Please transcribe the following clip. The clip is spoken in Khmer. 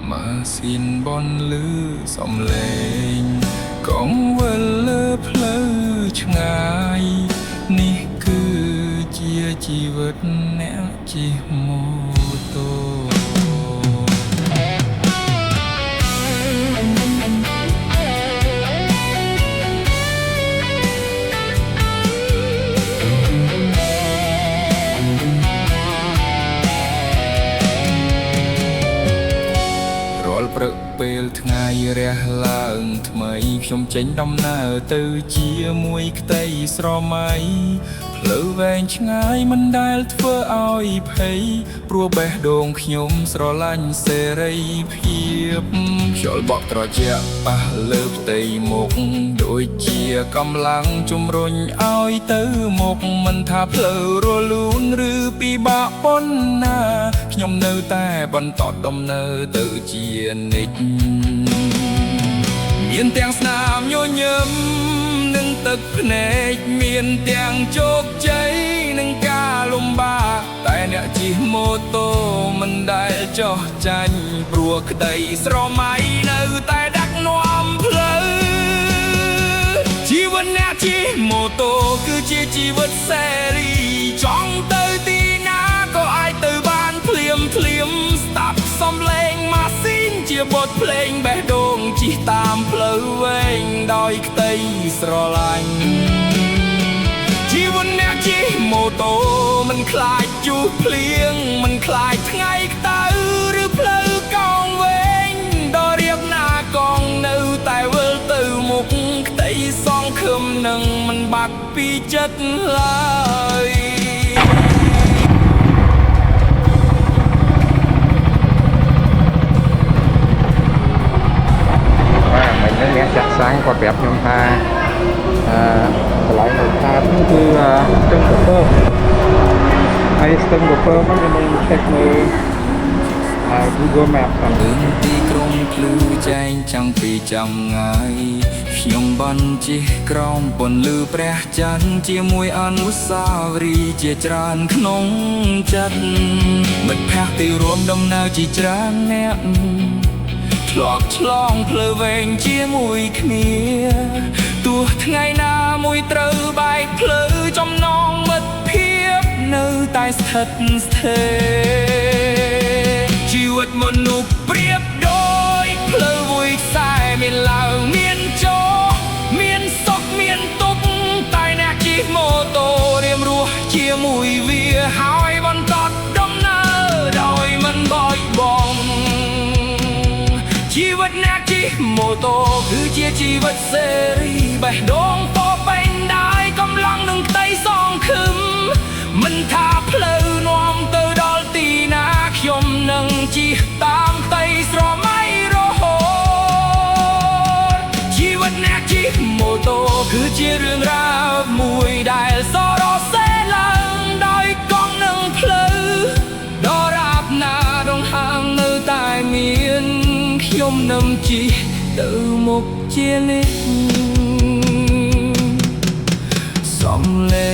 ម៉ាស៊ីនបនលឺសំឡេងកងវិលលើផ្លូវឆ្ងាយនេះគឺជាជីវិតអ្នកជិះម៉ូតូ រាល់ព្រឹកពេលថ្ងៃរះឡើងថ្មីខ្ញុំចេញដំណើរទៅជាមួយក្តីស្រមៃផ្លូវវែងឆ្ងាយមិនដែលធ្វើឲ្យភ័យព្រោះបេះដូងខ្ញុំស្រឡាញ់សេរីភាពខ្យល់បក់ត្រជាក់ប៉ះលើផ្ទៃមុខដូចជាកម្លាំងជំរុញឲ្យទៅមុខមិនថាផ្លូវរលូនឬពិបាកប៉ុណ្ណាខ្ញុំនៅតែបន្តដំណើរទៅជានិច្ច មានទាំងស្នាមញញឹមនិងទឹកភ្នែកមានទាំងជោគជ័យនិងការលំបាកតែអ្នកជិះម៉ូតូមិនដែលចោះចាញ់ព្រោះក្តីស្រមៃនៅតែដឹកនាំផ្លូវជីវិតអ្នកជិះម៉ូតូគឺជាជីវិតសេរីចង់ទៅទីណាក៏អាចទៅបានភ្លាមភ្លាមស្ដាប់សំឡេងម៉ាស៊ីនជាបទភ្លេងបេះដូងជិះតាមផ្លូវវែងដោយក្តីស្រឡាញ់ជីវិតអ្នកជិះម៉ូតូមិនខ្លាចជួសភ្លៀងមិនខ្លាចថ្ងៃក្តៅឬផ្លូវកោងវែងដល់រៀបណាកងនៅតែវិលទៅមុខក្តីសង្ឃឹមនឹងមិនបាត់ពីចិត្តឡើយ បាទមិញហ្នឹងអ្នកចាក់សាំងគាត់ប្រាប់ខ្ញុំថាអឺកន្លែងនៅខាតហ្នឹងគឺស្ទឹងក្រពើហើយស្ទឹងក្រពើហ្នឹងខ្ញុំនឹង check មើល Google Map សិន រឿងទីក្រុងភ្លឺចែងចាំងពីចាំងាយខ្ញុំបានជិះក្រោមពន្លឺព្រះច័ន្ទជាមួយអនុស្សាវរីយ៍ជាច្រើនក្នុងចិត្តមិត្តភក្តិទីរួមដំណើរជាច្រើនអ្នកធ្លាប់ឆ្លងផ្លូវវែងជាមួយគ្នាទោះថ្ងៃណាមួយត្រូវបែកផ្លូវចំណងមិត្តភាពនៅតែស្ថិតស្ថេរជីវិតមនុស្សប្រៀបដូចផ្លូវមួយខ្សែមានឡើងមានចុះមានសុខមានទុក្ខតែអ្នកជិះម៉ូតូរៀមរស់ជាមួយវាហើយបន្តដំណើរដោយមិនបោចបង់ ជីវិតអ្នកជិះម៉ូតូគឺជាជីវិតសេរីបេះដូងពោពេញដោយកម្លាំងនិងក្តីសង្ឃឹមមិនថាផ្លូវនាំទៅដល់ទីណាខ្ញុំនឹងជិះតាមក្តីស្រមៃរហូតជីវិតអ្នកជិះម៉ូតូគឺជារឿងរ៉ាវមួយដែលសរសេរឡើងដោយកង់និងផ្លូវ ដរាបណាដងហាងនៅតែមានខ្ញុំនឹងជិះទៅមុខជានិច្ចសំឡេ